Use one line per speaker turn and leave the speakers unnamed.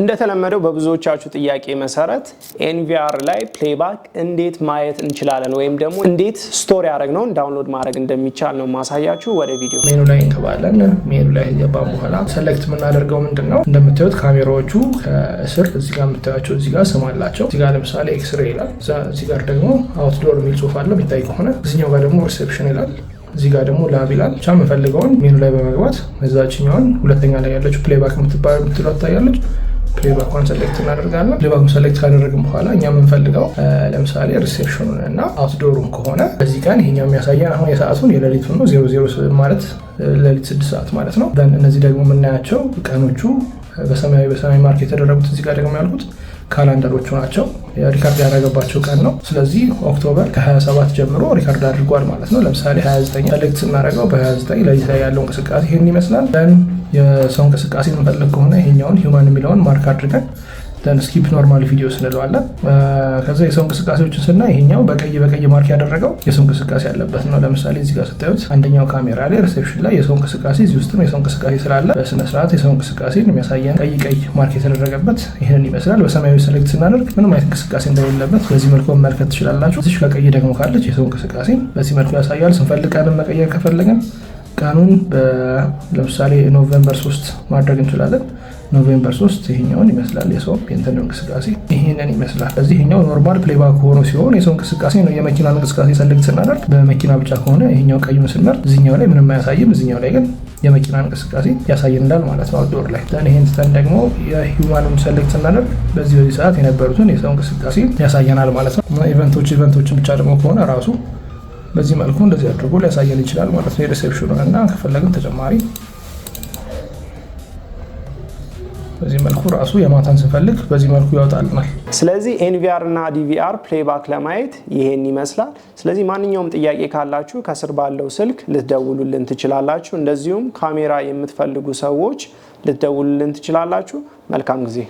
እንደተለመደው በብዙዎቻችሁ ጥያቄ መሰረት NVR ላይ playback እንዴት ማየት እንችላለን ወይም ደግሞ እንዴት store ያደረግነውን download ማድረግ እንደሚቻል ነው ማሳያችሁ። ወደ ቪዲዮ።
ሜኑ ላይ እንገባለን። ሜኑ ላይ ከገባን በኋላ select የምናደርገው ምንድን ነው? እንደምታዩት ካሜራዎቹ ከስር እዚህ ጋር የምታዩቸው እዚህ ጋር ስም አላቸው። እዚህ ጋር ለምሳሌ ኤክስሬ ይላል። እዚህ ጋር ደግሞ outdoor የሚል ጽሁፍ አለው የሚታይ ከሆነ። እዚኛው ጋር ደግሞ reception ይላል። እዚህ ጋር ደግሞ lab ይላል። ብቻ የምፈልገውን ሜኑ ላይ በመግባት እዛችኛዋን ሁለተኛ ላይ ያለችው playback የምትባለው የምትለው ትታያለች። Playback ኳን select እናደርጋለን። Playback ኡን select ካደረግን በኋላ እኛ የምንፈልገው ለምሳሌ reception ኑን እና outdoor ኡን ከሆነ በዚህ ቀን ይሄኛው የሚያሳየን አሁን የሰዓቱን የሌሊቱን ነው። 00 ማለት ሌሊት 6 ሰዓት ማለት ነው። እነዚህ ደግሞ የምናያቸው ቀኖቹ በሰማያዊ በሰማያዊ mark የተደረጉት እዚህ ጋር ደግሞ ያልኩት calendar ኦቹ ናቸው። Record ያደረገባቸው ቀን ነው። ስለዚህ October ከ27 ጀምሮ record አድርጓል ማለት ነው። ለምሳሌ 29 select ስናደርገው በ29 ሌሊት ላይ ያለው እንቅስቃሴ ይህን ይመስላል። Then የሰው እንቅስቃሴ የምንፈልግ ከሆነ ይሄኛውን human የሚለውን mark አድርገን then skip normal video ስንለዋለን። ከዛ የሰው እንቅስቃሴዎችን ስናይ ይሄኛው በቀይ በቀይ mark ያደረገው የሰው እንቅስቃሴ ያለበት ነው። ለምሳሌ እዚህ ጋር ስታዩት አንደኛው ካሜራ ላይ reception ላይ የሰው እንቅስቃሴ፣ እዚህ ውስጥም የሰው እንቅስቃሴ ስላለ በስነስርዓት የሰው እንቅስቃሴ የሚያሳየን ቀይ ቀይ mark የተደረገበት ይህንን ይመስላል። በሰማያዊ select ስናደርግ ምንም አይነት እንቅስቃሴ እንደሌለበት በዚህ መልኩ መመልከት ትችላላችሁ። እዚህ ጋር ቀይ ደግሞ ካለች የሰው እንቅስቃሴ በዚህ መልኩ ያሳያል። ስንፈልግ ቀንን መቀየር ከፈለግን ቀኑን ለምሳሌ November 3 ማድረግ እንችላለን። November 3 ይሄኛውን ይመስላል። የሰው የእንትን እንቅስቃሴ ይሄንን ይመስላል። ስለዚህ ይሄኛው normal playback ሆኖ ሲሆን የሰው እንቅስቃሴ ነው። የመኪናን እንቅስቃሴ select ስናደርግ በመኪና ብቻ ከሆነ ይሄኛው ቀዩን ስንመርጥ እዚኛው ላይ ምንም አያሳይም። እዚኛው ላይ ግን የመኪና እንቅስቃሴ ያሳየናል ማለት ነው። Outdoor ላይ then ይሄን ትተን ደግሞ የ human ኑን select ስናደርግ በዚህ በዚህ ሰዓት የነበሩትን የሰው እንቅስቃሴ ያሳየናል ማለት ነው። Event ኦችን ብቻ ደግሞ ከሆነ ራሱ በዚህ መልኩ እንደዚህ አድርጎ ሊያሳየን ይችላል ማለት ነው። የ reception ኑን እና ከፈለግን ተጨማሪ በዚህ መልኩ ራሱ የማታን ስንፈልግ በዚህ መልኩ ያወጣልናል።
ስለዚህ NVR እና DVR playback ለማየት ይሄን ይመስላል። ስለዚህ ማንኛውም ጥያቄ ካላችሁ ከስር ባለው ስልክ ልትደውሉልን ትችላላችሁ። እንደዚሁም ካሜራ የምትፈልጉ ሰዎች ልትደውሉልን ትችላላችሁ። መልካም ጊዜ።